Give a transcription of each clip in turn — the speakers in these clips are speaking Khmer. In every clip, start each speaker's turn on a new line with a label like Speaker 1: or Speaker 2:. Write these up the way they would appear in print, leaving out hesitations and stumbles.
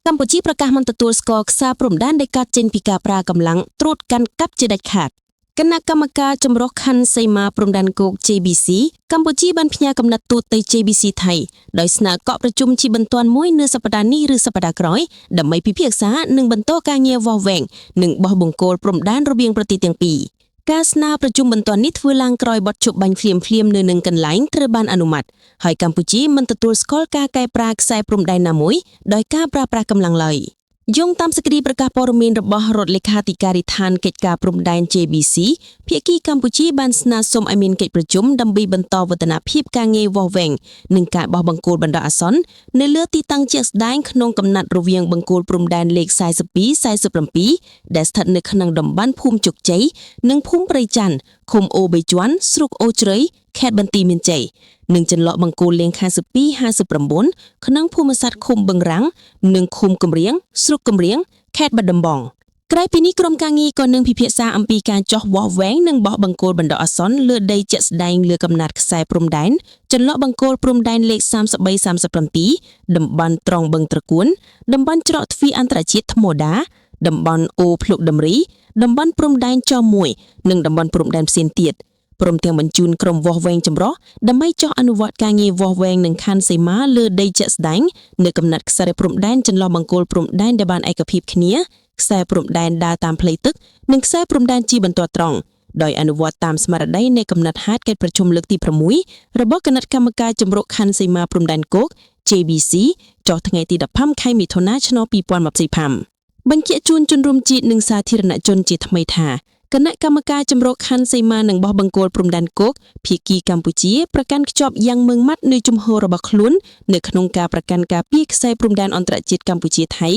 Speaker 1: កម្ពុជាប្រកាសមិនទទួលស្គាល់ខ្សែព្រំដែនដែលកើតចេញពីការប្រើកម្លាំងត្រួតកាន់កាប់ជាដាច់ខាតគណៈកម្មការចម្រុះខណ្ឌសីមាព្រំដែនគោក JBC កម្ពុជាបានផ្ញើកំណត់ទូតទៅ JBC ថៃដោយស្នើកក់ប្រជុំជាបន្ទាន់មួយនៅសប្តាហ៍នេះឬសប្តាហ៍ក្រោយដើម្បីពិភាក្សានិងបន្តការងារវាស់វែងនិងបោះបង្គោលព្រំដែនរវាងប្រទេសទាំងពីរការស្នើប្រជុំបន្ទាន់នេះធ្វើឡើងក្រោយបទជប់បាញ់ភ្លាមភ្លាមៗនៅនឹងកន្លែងត្រូវបានអនុម័តហើយកម្ពុជាមិនទទួលស្គាល់ការកែប្រែខ្សែព្រំដែនណាមួយដោយការប្រើប្រាស់កម្លាំងឡើយយោងតាមសេចក្តីប្រកាសព័ត៌មានរបស់រដ្ឋលេខាធិការដ្ឋានកិច្ចការព្រំដែន JBC ភាគីកម្ពុជាបានស្នើសុំឲ្យមានកិច្ចប្រជុំដើម្បីបន្តវឌ្ឍនភាពការងារវាស់វែងនិងការបោះបង្គោលបណ្ដោះអាសន្ននៅលើទីតាំងជាក់ស្ដែងក្នុងកំណាត់រវាងបង្គោលព្រំដែនលេខ42 47ដែលស្ថិតនៅក្នុងតំបន់ភូមិជោគជ័យនិងភូមិព្រៃច័ន្ទឃុំអូរបីជាន់ស្រុកអូរជ្រៃខេត្តបន្ទាយមានជ័យនិងចន្លោះបង្គោលលេខ52 59ក្នុងភូមិសាស្ត្រឃុំបឹងរាំងនិងឃុំកំរៀងស្រុកកំរៀងខេត្តបាត់ដំបងក្រៅពីនេះក្រុមការងារក៏នឹងពិភាក្សាអំពីការចោះវាស់វែងនិងបោះបង្គោលបណ្ដោះអាសន្នលើដីជាក់ស្ដែងលើកំណាត់ខ្សែព្រំដែនចន្លោះបង្គោលព្រំដែនលេខ33 37តំបន់ត្រង់បឹងត្រកួនតំបន់ច្រកទ្វារអន្តរជាតិថ្មដាតំបន់អូភ្លុកដំរីតំបន់ព្រំដែនចមួយនិងតំបន់ព្រំដែនផ្សេងទៀតព្រមទាំងបញ្ជូនក្រុមវាស់វែងចម្រុះដើម្បីចុះអនុវត្តការងារវាស់វែងនិងខណ្ឌសីមាលើដីជាក់ស្ដែងនៅកំណត់ខ្សែព្រំដែនចន្លោះបង្គោលព្រំដែនដែលបានឯកភាពគ្នាខ្សែព្រំដែនដើរតាមផ្លូវទឹកនិងខ្សែព្រំដែនជាបន្ទាត់ត្រង់ដោយអនុវត្តតាមស្មារតីនៃកំណត់ហេតុកិច្ចប្រជុំលើកទី6របស់គណៈកម្មការចម្រុះខណ្ឌសីមាព្រំដែនគោក JBC ចុះថ្ងៃទី15ខែមិថុនាឆ្នាំ2025បញ្ជាក់ជូនជនរួមជាតិនិងសាធារណជនជាថ្មីថាគណៈកម្មការចម្រុះខណ្ឌសីមានិងបោះបង្គោលព្រំដែនគោកភាគីកម្ពុជាប្រកាន់ខ្ជាប់យ៉ាងម៉ឺងម៉ាត់នៅជំហររបស់ខ្លួននៅក្នុងការប្រកាន់ការពារខ្សែព្រំដែនអន្តរជាតិកម្ពុជាថៃ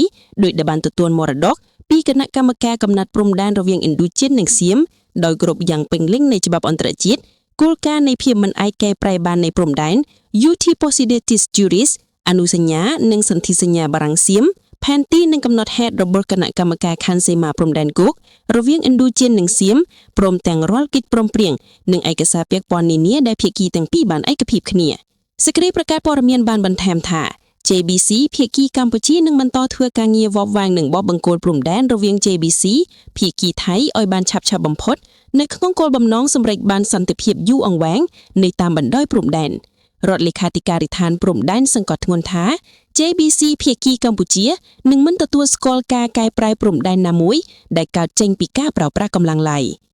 Speaker 1: ដោយដែលបានទទួលមរតកពីគណៈកម្មការកំណត់ព្រំដែនរវាងឥណ្ឌូចិននិងសៀមដោយគ្រប់យ៉ាងពេញលេញនៃច្បាប់អន្តរជាតិគោលការណ៍នៃភាពមិនអាចកែប្រែបាននៃព្រំដែន Uti Possidetis Juris អនុសញ្ញានិងសន្ធិសញ្ញាបារាំងសៀមផែនទីនិងកំណត់ហេតុរបស់គណៈកម្មការខណ្ឌសីមាព្រំដែនគោករវាងឥណ្ឌូចិននិងសៀមព្រមទាំងរាល់កិច្ចព្រមព្រៀងនិងឯកសារពាក់ព័ន្ធនានាដែលភាគីទាំងពីរបានឯកភាពគ្នាសេចក្តីប្រកាសព័ត៌មានបានបន្ថែមថា JBC ភាគីកម្ពុជានឹងបន្តធ្វើការងារវាស់វែងនិងបោះបង្គោលព្រំដែនរវាង JBC ភាគីថៃឲ្យបានឆាប់ៗបំផុតនៅក្នុងគោលបំណងសម្រេចបានសន្តិភាពយូរអង្វែងនៅតាមបណ្ដោយព្រំដែនរដ្ឋលេខាធិការដ្ឋានព្រំដែនសង្កត់ធ្ងន់ថា JBC ភាគីកម្ពុជានឹងមិនទទួលស្គាល់ការកែប្រែព្រំដែនណាមួយដែលកើតចេញពីការប្រើប្រាស់កម្លាំងឡើយ។